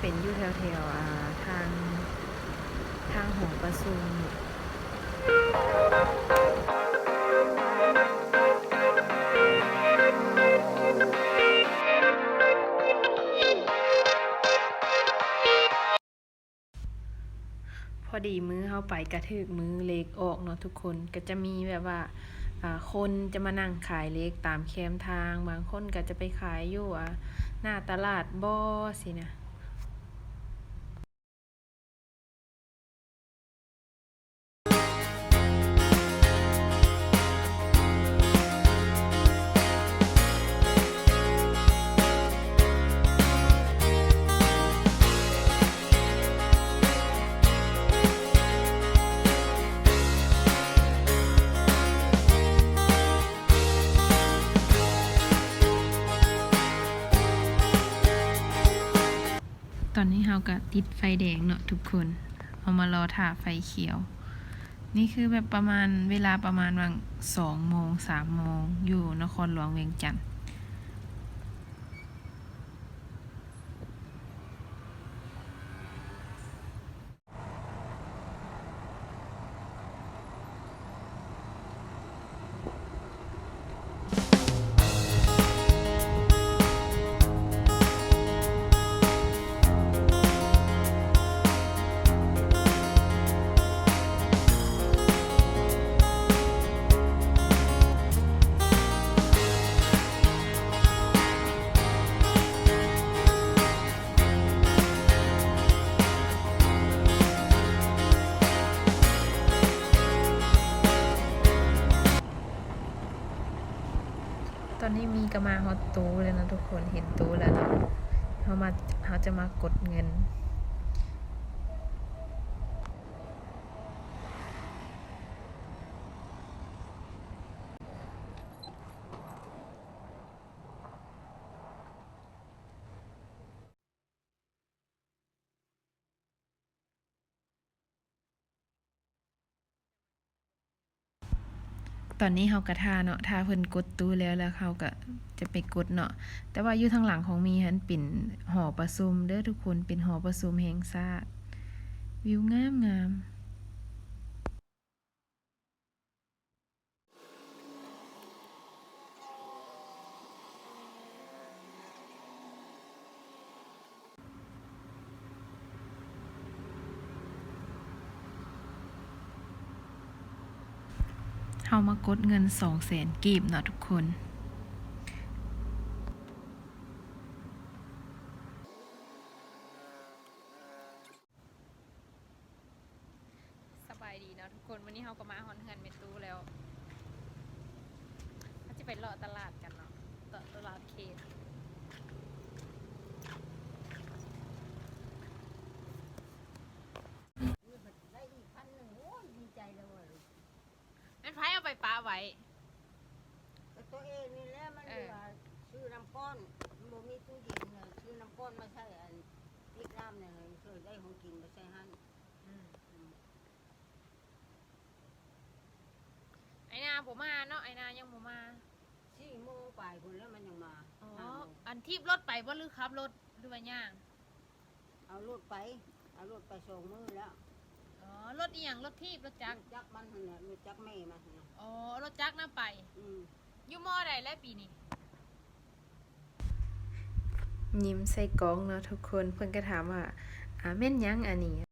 ເປັນຢູ່ແຖວໆ ອ່າ ທາງ ທາງຫໍປະຊຸມ. ພໍດີມື້ເຮົາໄປກະຖືກມື້ເລກອອກເນາະທຸກຄົນ. ກະຈະມີແບບວ່າ ອ່າ ຄົນຈະມານັ່ງຂາຍເລກຕາມແຄມທາງ, ບາງຄົນກະຈະໄປຂາຍຢູ່ ອ່າ ໜ້າຕະຫຼາດບໍຊີ້ນະ. ຕອນນີ້ເຮົາກະຕິດໄຟແດງເນາະທຸກຄົນ, ເຮົາມາລໍຖ້າໄຟຂຽວ. ນີ້ຄືແບບປະມານ ເວລາປະມານຫວ່າງສອງໂມງ ສາມໂມງ ຢູ່ນະຄອນຫຼວງວຽງຈັນ. ຕອນນີ້ມີກະມາຮອດຕູ້ແລ້ວເນາະທຸກຄົນ, ເຫັນຕູ້ແລ້ວເນາະ. ເຮົາມາ ເຮົາຈະມາກົດເງິນ. ຕອນນີ້ເຮົາກະຖ້າເນາະ, ຖ້າເພິ່ນກົດຕູ້ແລ້ວ ແລ້ວເຮົາກະຈະໄປກົດເນາະ. ແຕ່ວ່າຢູ່ທາງຫຼັງຂອງມີຫັ້ນເປັນຫໍປະຊຸມເດີທຸກຄົນ, ເປັນຫໍປະຊຸມແຫ່ງຊາດ. ວິວງາມໆ. ເຮົາມາກົດເງິນສອງແສນກີບເນາະທຸກຄົນ. ສະບາຍດີເນາະທຸກຄົນ, ມື້ນີ້ເຮົາກະມາຮອດເຮືອນແມ່ຕູ້ແລ້ວ. ເຮົາຈະໄປເລາະຕະຫຼາດກັນເນາະ, ເລາະຕະຫຼາດເຂດ. ໄດ້ອີກພັນໜຶ່ງ ໂອ້ຍ ດີໃຈແລ້ວເວີ້ຍ. ແມ່ນໃຜເອົາໄປປະໄວ້? ກະໂຕເອງນີ້ແຫຼະ, ມັນ ເອີ ວ່າຊື້ນ້ຳກ້ອນ, ມັນບໍ່ມີຕູ້ເຢັນນະ, ຊື້ນ້ຳກ້ອນມາໃສ່ອັນປິກນ້ຳນີ້ ເຄີຍໄດ້ຂອງກິນມາໃສ່ຫັ້ນ. ອືມ ອືມ. ໄອ້ນາບໍ່ມາເນາະ, ໄອ້ນາຍັງບໍ່ມາ. ສີ່ໂມງປາຍພຸ້ນແລ້ວມັນຍັງມາ. ອໍ ຫ້າໂມງ. ອັນຖີບລົດໄປບໍ່ ຫຼືຂັບລົດ ຫຼືວ່າຍ່າງ? ເອົາລົດໄປ, ເອົາລົດໄປສອງມື້ແລ້ວ. ອໍ ລົດອີ່ຫຍັງ? ລົດຖີບ ລົດຈັກ? ລົດຈັກມັນຫັ້ນແຫຼະ, ລົດຈັກແມ່ມັນຫັ້ນນະ. ອໍ ລົດຈັກນຳໄປ. ອືມ. ຍິ້ມໃສ່ກ້ອງເນາະທຸກຄົນ. ເພິ່ນກະຖາມວ່າ ອາ ແມ່ນຫຍັງອັນນີ້?